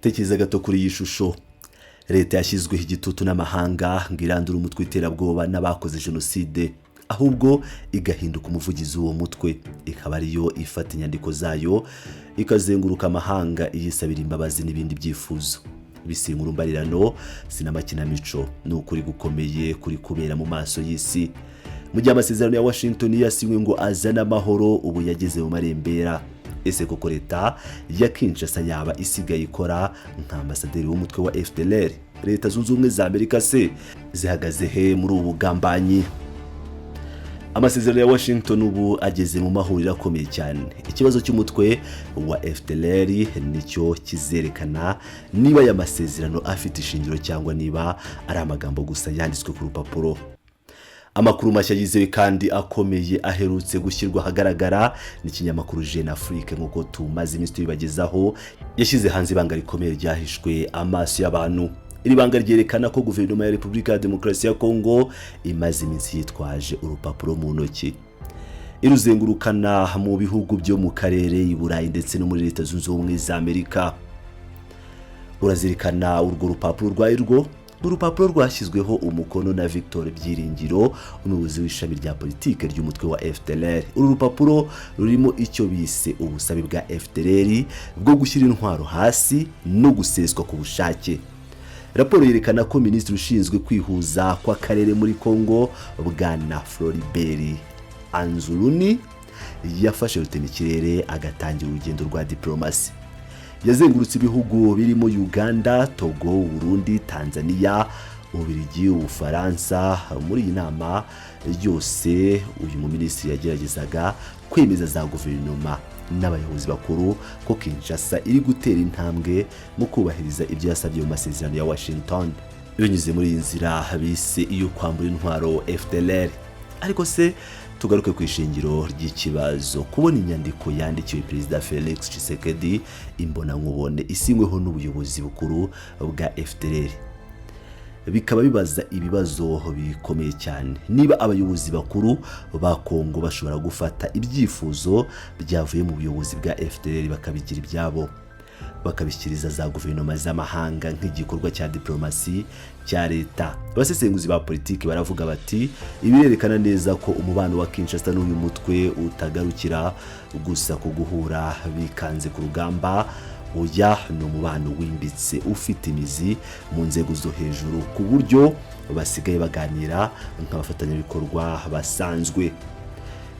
Tekereza gato kuri iyi shusho: leta yashyizweho igitutu n'amahanga ngo irandure umutwe w'iterabwoba n'abakoze jenoside, ahubwo igahinduka umuvugizi w'uwo mutwe, ikaba ariyo ifata inyandiko zayo ikazenguruka amahanga iyisabira imbabazi n'ibindi byifuzo. Bisinkura mbarirano, sinamakinamico, ni ukuri gukomeye kuri kubera mu maso y'isi. Mu gihe amasezerano ya Washington yasinywe ngo azane amahoro, ubu yageze mu marembera. Ese koko leta ya Kinshasa yaba isigaye ikora nka ambasaderi w'umutwe wa FDLR? Leta Zunze Ubumwe za Amerika se zihagaze he muri ubu bugambanyi? Amasezerano ya Washington ubu ageze mu mahuriro akomeye cyane. Ikibazo cy'umutwe wa FDLR nicyo kizerekana niba aya masezerano afite ishingiro cyangwa niba ari amagambo gusa yanditswe ku rupapuro. Amakuru mashya yizewe kandi akomeye aherutse gushyirwa ahagaragara n'ikinyamakuru Jeune Afrique, nk'uko tumaze iminsi tubibagezaho, yashyize hanze ibanga rikomeye ryahishwe amaso y'abantu. Iri banga ryerekana ko guverinoma ya Repubulika ya Demokarasi ya Kongo imaze iminsi yitwaje urupapuro mu ntoki, iruzengurukana mu bihugu byo mu karere, i Burayi ndetse no muri Leta Zunze Ubumwe za Amerika. Urazirikana urwo rupapuro rwayo? Rwo ni urupapuro rwashyizweho umukono na Victor Byiringiro, umuyobozi w'ishami rya politike ry'umutwe wa FDLR. Uru rupapuro rurimo icyo bise ubusabe bwa FDLR bwo gushyira intwaro hasi no guseswa ku bushake. Raporo yerekana ko minisitiri ushinzwe kwihuza kw'akarere muri Congo, Bwana Floribert Anzuluni, yafashe rutemikirere agatangira urugendo rwa diplomasi. Yazengurutse ibihugu birimo Uganda, Togo, Burundi, Tanzania, Ububiligi, Ubufaransa. Muri iyi nama yose, uyu muminisitiri yageragezaga kwemeza za guverinoma n'abayobozi bakuru ko Kinshasa iri gutera intambwe mu kubahiriza ibyo yasabye mu masezerano ya Washington, binyuze muri iyi nzira bise iyo kwambura intwaro FDLR. Ariko se tugaruke ku ishingiro ry'ikibazo: kubona inyandiko yandikiwe Perezida Felix Tshisekedi imbonankubone, isinyweho n'ubuyobozi bukuru bwa FDLR, bikaba bibaza ibibazo bikomeye cyane. Niba abayobozi bakuru ba Kongo bashobora gufata ibyifuzo byavuye mu buyobozi bwa FDLR bakabigira ibyabo, bakabishyikiriza za guverinoma z'amahanga nk'igikorwa cya diplomasi cya leta, abasesenguzi ba politiki baravuga bati: ibirerekana neza ko umubano wa Kinshasa n'uyu mutwe utagarukira gusa ku guhura bikanze ku rugamba. Oya, ni umubano wimbitse ufite imizi mu nzego zo hejuru, ku buryo basigaye baganira nk'abafatanyabikorwa basanzwe.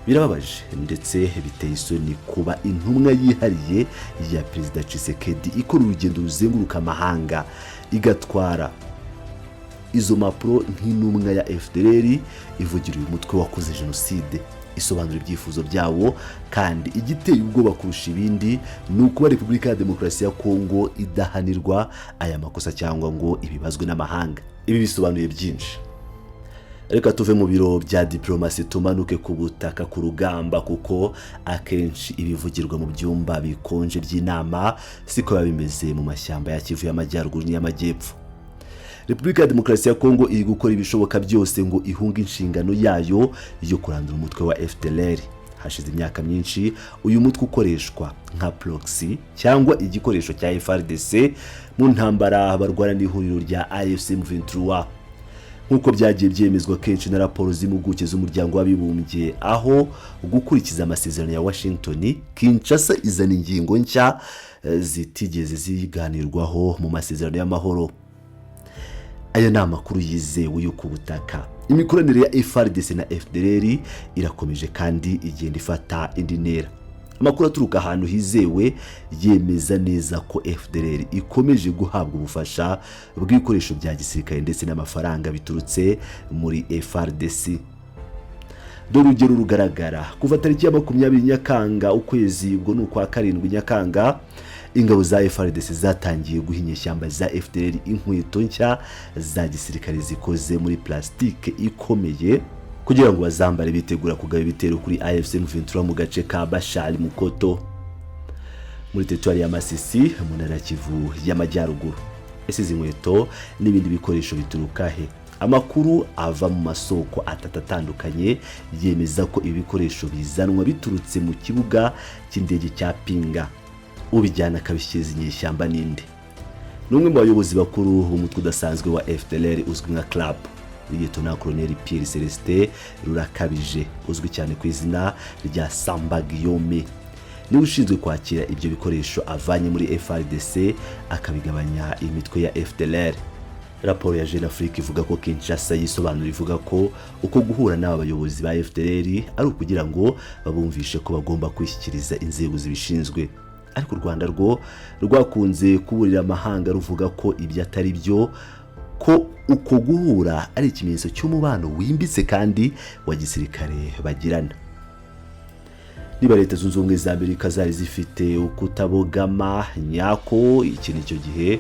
Birababaje ndetse biteye isoni kuba intumwa yihariye ya Perezida Tshisekedi ikora urugendo ruzenguruka amahanga igatwara izo mpapuro nk'intumwa ya FDLR ivugira uyu mutwe wakoze jenoside, isobanura ibyifuzo byawo. Kandi igiteye ubwoba kurusha ibindi ni ukuba Repubulika ya Demokarasi ya Kongo idahanirwa aya makosa cyangwa ngo ibibazwe n'amahanga. Ibi bisobanuye byinshi. Reka tuve mu biro bya diplomasi, tumanuke ku butaka, ku rugamba, kuko akenshi ibivugirwa mu byumba bikonje by'inama siko biba bimeze mu mashyamba ya Kivu y'Amajyaruguru n'iy'Amajyepfo. Repubulika ya Demokarasi ya Kongo iri gukora ibishoboka byose ngo ihunge inshingano yayo yo kurandura umutwe wa FDLR. Hashize imyaka myinshi uyu mutwe ukoreshwa nka proxy cyangwa igikoresho cya FARDC mu ntambara barwana n'ihuriro rya AFC M23, nk'uko byagiye byemezwa kenshi na raporo z'impuguke z'Umuryango w'Abibumbye. Aho gukurikiza amasezerano ya Washington, Kinshasa izana ingingo nshya zitigeze ziganirwaho mu masezerano y'amahoro. Aya ni amakuru yizewe yo ku butaka. Imikoranire ya FARDC na FDLR irakomeje kandi igenda ifata indi ntera. Amakuru aturuka ahantu hizewe yemeza neza ko FDLR ikomeje guhabwa ubufasha bw'ibikoresho bya gisirikare ndetse n'amafaranga biturutse muri FARDC. Dore urugero rugaragara: kuva tariki ya 20 Nyakanga, ukwezi ubwo ni ukwa karindwi Nyakanga, ingabo za FARDC zatangiye guha inyeshyamba za FDLR inkweto nshya za gisirikare zikoze muri plastique ikomeye, kugira ngo bazambare bitegura kugaba ibitero kuri AFC M23 mu gace ka Bashali Mukoto, muri teritwari ya Masisi, mu ntara ya Kivu y'Amajyaruguru. Ese izi nkweto n'ibindi bikoresho bituruka he? Amakuru ava mu masoko atatu atandukanye yemeza ko ibi bikoresho bizanwa biturutse mu kibuga cy'indege cya Pinga. Ubijyana akabishyikiriza inyeshyamba n'indi Ni umwe mu bayobozi bakuru b'umutwe udasanzwe wa FDLR uzwi nka CRAP. Liyetona Koloneli Pierre Celestin Rurakabije, uzwi cyane ku izina rya Samba Guillaume, niwe ushinzwe kwakira ibyo bikoresho avanye muri FARDC akabigabanya imitwe ya FDLR. Raporo ya Jeune Afrique ivuga ko Kinshasa yisobanura ivuga ko uko guhura n'aba bayobozi ba FDLR ari ukugira ngo babumvishe ko bagomba kwishyikiriza inzego zibishinzwe. Ariko u Rwanda rwo rwakunze kuburira amahanga ruvuga ko ibyo atari byo, ko uko guhura ari ikimenyetso cy'umubano wimbitse kandi wa gisirikare bagirana. Niba Leta Zunze Ubumwe za Amerika zari zifite ukutabogama nyako, iki nicyo gihe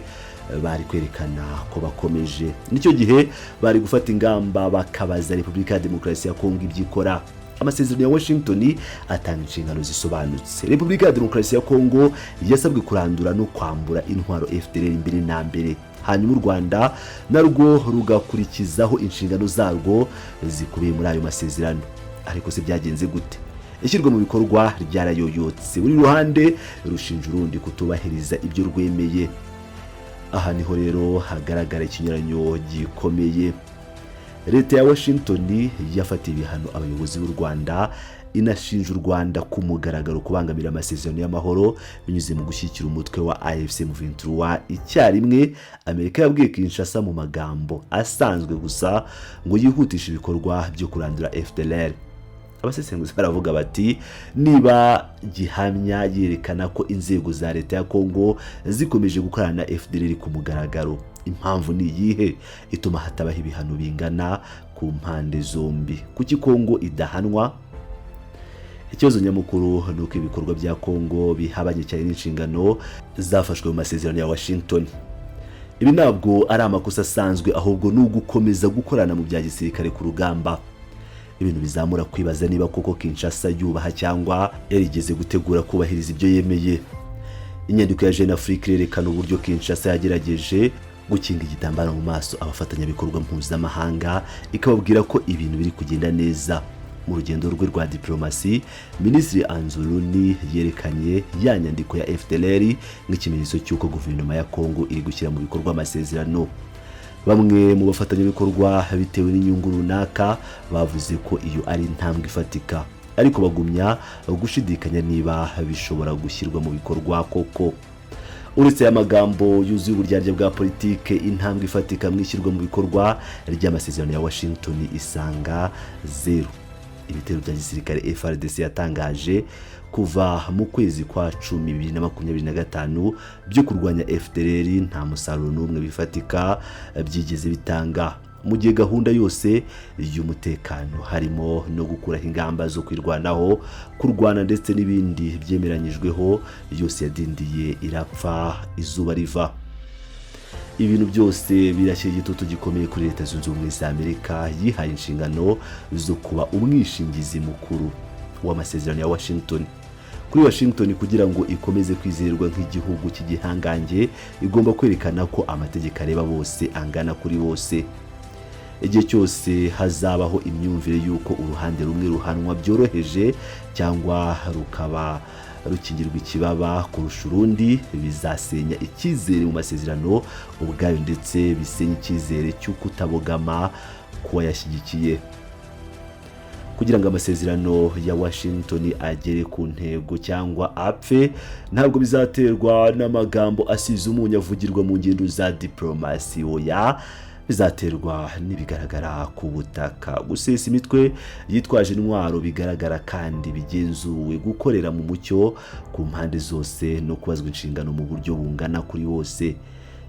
bari kwerekana ko bakomeje. Nicyo gihe bari gufata ingamba, bakabaza Repubulika ya Demokarasi ya Kongo ibyo ikora. Amasezerano ya Washington atanga inshingano zisobanutse. Repubulika ya Demokarasi ya Kongo yasabwe kurandura no kwambura intwaro FDLR mbere na mbere, hanyuma u Rwanda narwo rugakurikizaho inshingano zarwo zikubiye muri ayo masezerano. Ariko se byagenze gute? Ishyirwa mu bikorwa ryarayoyotse, buri ruhande rushinja urundi kutubahiriza ibyo rwemeye. Aha niho rero hagaragara ikinyuranyo gikomeye. Leta ya Washington yafatiye ibihano abayobozi b'u Rwanda, inashinja u Rwanda ku mugaragaro kubangamira amasezerano y'amahoro binyuze mu gushyigikira umutwe wa AFC M23. Icyarimwe, Amerika yabwiye Kinshasa mu magambo asanzwe gusa ngo yihutishe ibikorwa byo kurandura FDLR. Abasesenguzi baravuga bati: "Niba gihamya yerekana ko inzego za leta ya Kongo zikomeje gukorana na FDLR ku mugaragaro, impamvu ni iyihe ituma hatabaho ibihano bingana ku mpande zombi? Kuki Kongo idahanwa?" Ikibazo nyamukuru ni uko ibikorwa bya Kongo bihabanye cyane n'inshingano zafashwe mu masezerano ya Washington. Ibi ntabwo ari amakosa asanzwe, ahubwo ni ugukomeza gukorana mu bya gisirikare ku rugamba, ibintu bizamura kwibaza niba koko Kinshasa yubaha cyangwa yarigeze gutegura kubahiriza ibyo yemeye. Inyandiko ya Jeune Afrique irerekana uburyo Kinshasa yagerageje gukinga igitambaro mu maso abafatanyabikorwa mpuzamahanga, ikababwira ko ibintu biri kugenda neza. Mu rugendo rwe rwa diplomasi, Minisitiri Anzuruni yerekanye ya nyandiko ya FDLR nk'ikimenyetso cy'uko guverinoma ya Kongo iri gushyira mu bikorwa amasezerano. Bamwe mu bafatanyabikorwa, bitewe n'inyungu runaka, bavuze ko iyo ari intambwe ifatika, ariko bagumya gushidikanya niba bishobora gushyirwa mu bikorwa koko. Uretse aya magambo yuzuye uburyarya bwa politike, intambwe ifatika mu ishyirwa mu bikorwa ry'amasezerano ya Washington isanga zeru. Ibitero bya gisirikare FARDC yatangaje kuva mu kwezi kwa 10 2025 byo kurwanya FDLR nta musaruro n'umwe bifatika byigeze bitanga, mu gihe gahunda yose y'umutekano, harimo no gukuraho ingamba zo kwirwanaho, kurwana ndetse n'ibindi byemeranyijweho, yose yadindiye irapfa izuba riva. Ibintu byose birashyira igitutu gikomeye kuri Leta Zunze Ubumwe za Amerika yihaye inshingano zo kuba umwishingizi mukuru w'amasezerano ya Washington. Kuri Washington, kugira ngo ikomeze kwizerwa nk'igihugu cy'igihangange, igomba kwerekana ko amategeko areba bose, angana kuri bose. Igihe cyose hazabaho imyumvire y'uko uruhande rumwe ruhanwa byoroheje cyangwa rukaba rukingirwa ikibaba kurusha urundi, bizasenya icyizere mu masezerano ubwayo, ndetse bisenya icyizere cy'ukutabogama k'uwayashyigikiye. Kugira ngo amasezerano ya Washington agere ku ntego cyangwa apfe, ntabwo bizaterwa n'amagambo asize umunyu avugirwa mu ngendo za diplomasi. Oya, bizaterwa n'ibigaragara ku butaka: gusesa imitwe yitwaje intwaro bigaragara kandi bigenzuwe, gukorera mu mucyo ku mpande zose no kubazwa inshingano mu buryo bungana kuri bose.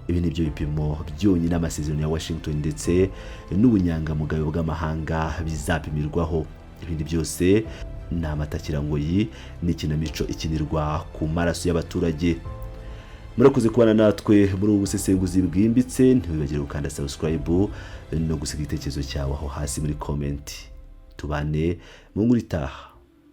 Ibi ni byo bipimo byonyine amasezerano ya Washington ndetse n'ubunyangamugayo bw'amahanga bizapimirwaho. Ibindi byose ni amatakirangoyi n'ikinamico ikinirwa ku maraso y'abaturage. Murakoze kubana natwe muri ubu busesenguzi bwimbitse. Ntiwibagire gukanda subscribe no gusiga igitekerezo cyawe aho hasi muri comment. Tubane mu nkuru itaha.